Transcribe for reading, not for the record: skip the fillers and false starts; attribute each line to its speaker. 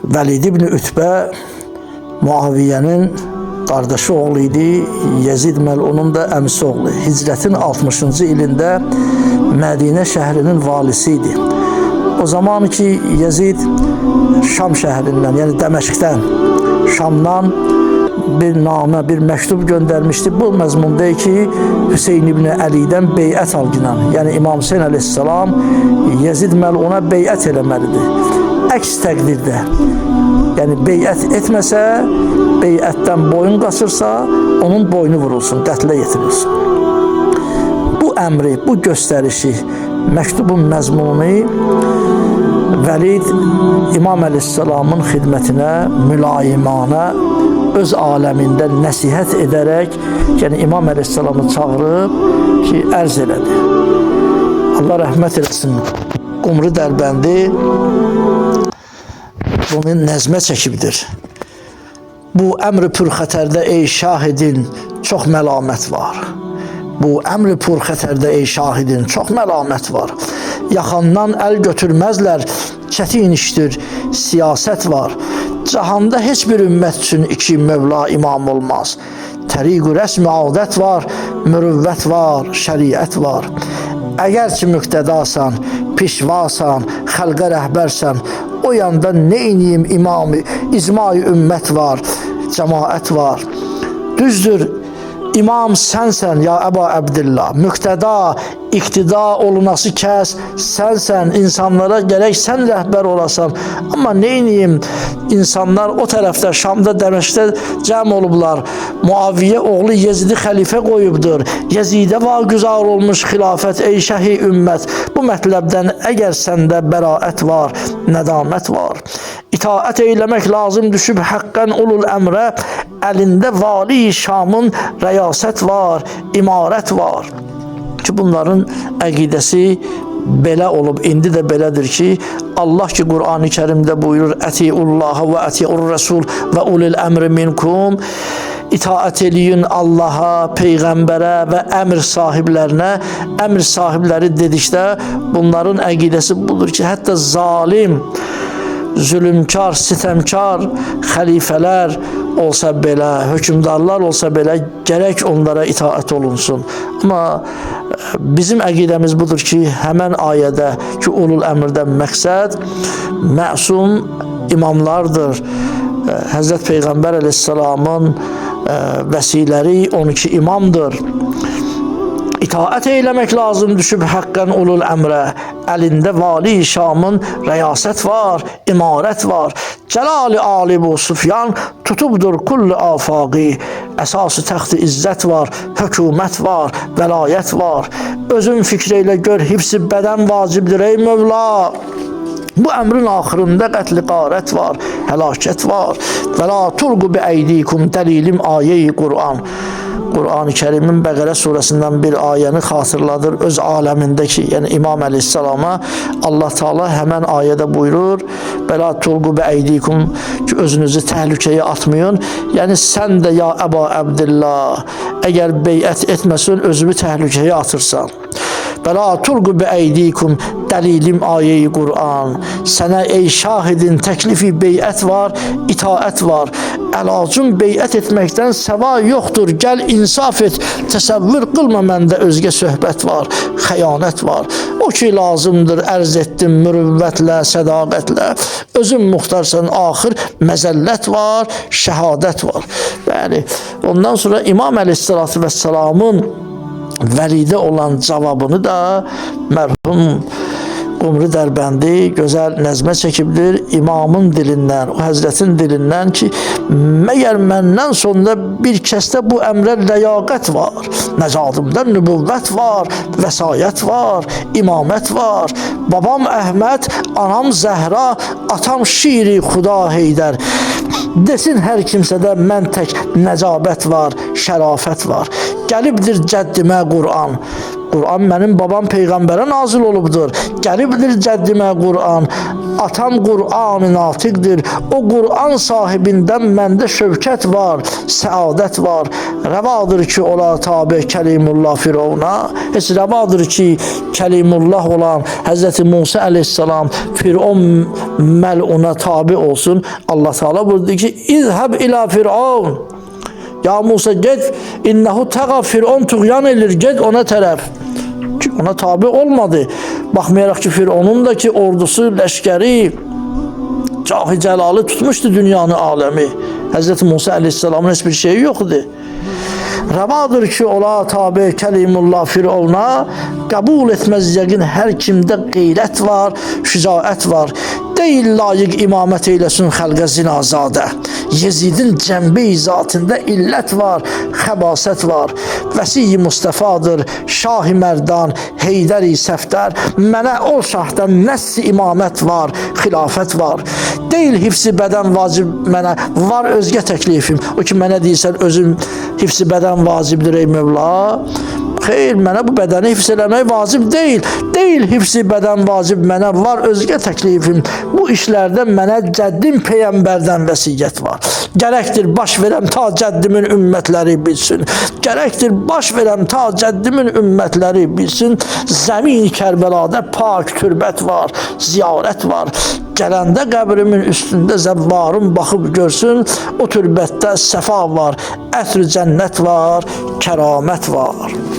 Speaker 1: Vəlid ibn Ütbə Muaviyyənin qardaşı oğlu idi, Yezid məlunun da əmisi oğlu. Hicrətin 60-cı ilində Mədinə şəhrinin valisi idi. O zaman ki Yezid Şam şəhərindən, yəni Dəməşqdən, Şamdan bir namə, bir məktub göndərmişdi. Bu məzmunda ki, Hüseyn ibn Əlidən beyət algınan, yəni İmam Hüseyn əleyhissalam Yezid məluna beyət eləməlidir. Əks təqdirdə, yəni beyət etməsə, beyətdən boyun qaçırsa, onun boynu vurulsun, qətlə yetirilsin. Bu əmri, bu göstərişi, məktubun məzmunu Vəlid İmam əleyhissalamın xidmətinə mülayimana öz aləmində nəsihət edərək, yəni İmam əleyhissalamı çağırıb ki, ərz elədi. Allah rəhmət eləsin. Qumru Dərbəndi bunu nəzmə çəkibdir. Bu əmr pürxətərdə ey şahidin çox məlamət var. Bu əmr pürxətərdə ey şahidin çox məlamət var. Yaxandan əl götürməzlər, çətin işdir, siyasət var. Cahanda heç bir ümmət üçün iki mövla imam olmaz. Təriq-ü rəsm adət var, mürüvvət var, şəriət var. Əgər ki müqtədasan, pişvasan, xəlqə rəhbərsən, o yanda neyniyim imamı, icma-i ümmət var, cəmaət var. Düzdür, İmam sənsən ya Əba Əbdillah, müqtəda, iqtida olunası kəs sənsən, insanlara gərək sən rəhbər olasan. Amma neyniyim? İnsanlar o tərəfdə Şamda, Dəməşqdə cəm olublar. Muaviyə oğlu Yezidi xəlifə qoyubdur. Yezidə vagüzar olmuş xilafət ey şəhi ümmət. Bu mətləbdən əgər səndə bəraət var, nədamət var. İtaət eyləmək lazım düşüb həqqən ulul əmrə, əlində vali Şamın rəyasət var, imarət var. Ki bunların əqidəsi belə olub, indi də belədir ki, Allah ki Qur'an-ı Kərimdə buyurur: "Ətiullaha və ətiur Rəsul və ulil əmri minkum." İtaət eləyin Allaha, peyğəmbərə və əmr sahiblərinə. Əmr sahibləri dedikdə bunların əqidəsi budur ki, hətta zalim, zülümkar, sitəmkar xəlifələr olsa belə, hökmdarlar olsa belə gərək onlara itaət olunsun. Amma bizim əqidəmiz budur ki, həmən ayədə ki, ulul əmrdən məqsəd məsum imamlardır. Həzrət Peyğəmbər əleyhissalamın vəsiləri 12 imamdır. İtaət eyləmək lazım düşüb həqqən ulul əmrə. Əlində vali Şamın rəyasət var, imarət var. Cəlali Ali bu Sufyan tutubdur kullu afaqi. Əsası təxti izzət var, hökumət var, vəlayət var. Özün fikr eylə gör, hifz-i bədən vacibdir ey Mövla. Bu əmrin axırında qətl-i qarət var, həlakət var. Və la tulqu bi əydikum dəlilim ayeyi Qur'an. Qur'an-ı Kərimin Bəqərə surəsindən bir ayəni xatırladır öz aləmindəki, yəni İmam əleyhissalama Allah Taala həmən ayədə buyurur: "Bəla tulqu bi əydikum" ki, özünüzü təhlükəyə atmayın. Yəni sən də ya Əba Əbdillah, əgər beyət etməsən özünü təhlükəyə atırsan. Bəla tulqu bi əydikum dəlilim ayeyi Qur'an. Sənə ey şahidin təklifi beyət var, itaət var. Əlacın beyət etməkdən səva yoxdur. Gəl insaf et, təsəvvür qılma məndə özgə söhbət var, xəyanət var. O ki lazımdır ərz etdim mürüvvətlə, sədaqətlə. Özün muxtarsan axır məzəllət var, şəhadət var. Bəli, ondan sonra İmam əleyhissalatu vesselamın Vəlidə olan cavabını da mərhum Qumru Dərbəndi gözəl nəzmə çəkibdir imamın dilindən, o həzrətin dilindən ki, məgər məndən sonra bir kəsdə bu əmrə ləyaqət var, nəcadımda nübüvvət var, vəsayət var, imamət var. Babam Əhməd, anam Zəhra, atam Şiri Xuda Heydər. Desin hər kimsədə mən tək nəcabət var, şərafət var. Gəlibdir cəddimə Qur'an. Quran mənim babam peyğəmbərə nazil olubdur. Gəlibdir cəddimə Quran. Atam Qur'an-ı natiqdir. O Qur'an sahibindən məndə şövkət var, səadət var. Rəvadır ki, ola tabe Kəlimullah Firavuna. Heç rəvadır ki, Kəlimullah olan Həzrəti Musa əleyhissalam Firavun məluna tabi olsun. Allah Teala buyurdu ki, İzhəb ila Firavun. Ya Musa get, innehu təğa, Firavun tuğyan edir, get ona tərəf. Ki, ona tabi olmadı. Baxmayaraq ki, Firavunun da ki ordusu, ləşkəri, cahi cəlalı tutmuşdu dünyanı, aləmi. Həzrəti Musa əleyhissalamın heç bir şeyi yox idi. Rəvadır ki, ola tabi Kəlimullah Firavuna, qəbul etməz yəqin hər kimdə qeyrət var, şücaət var. Deyil layiq imamət eyləsin xəlqə zinazadə. Yezidin cəmbi zatında illət var, xəbasət var. Vəsiy Mustafadır, Şah-ı Mərdan, Heydər-i Səfdər. Mənə o şahdan nəssi imamət var, xilafət var. Deyil hifzi bədən vacib mənə, var özgə təklifim. O ki mənə deyirsən özüm hifzi bədən vacibdir ey Mövla. Xeyr, mənə bu bədəni hifz eləmək vacib deyil. Deyil hifzi bədən vacib mənə, var özgə təklifim. Bu işlərdə mənə cəddim peyğəmbərdən vəsiyyət var. Gərəkdir baş verəm ta cəddimin ümmətləri bilsin. Gərəkdir baş verəm ta cəddimin ümmətləri bilsin. Zəmin Kərbəlada pak türbət var, ziyarət var. Gələndə qəbrimin üstündə zəvvarım baxıb görsün, o türbətdə səfa var, ətr cənnət var, kəramət var.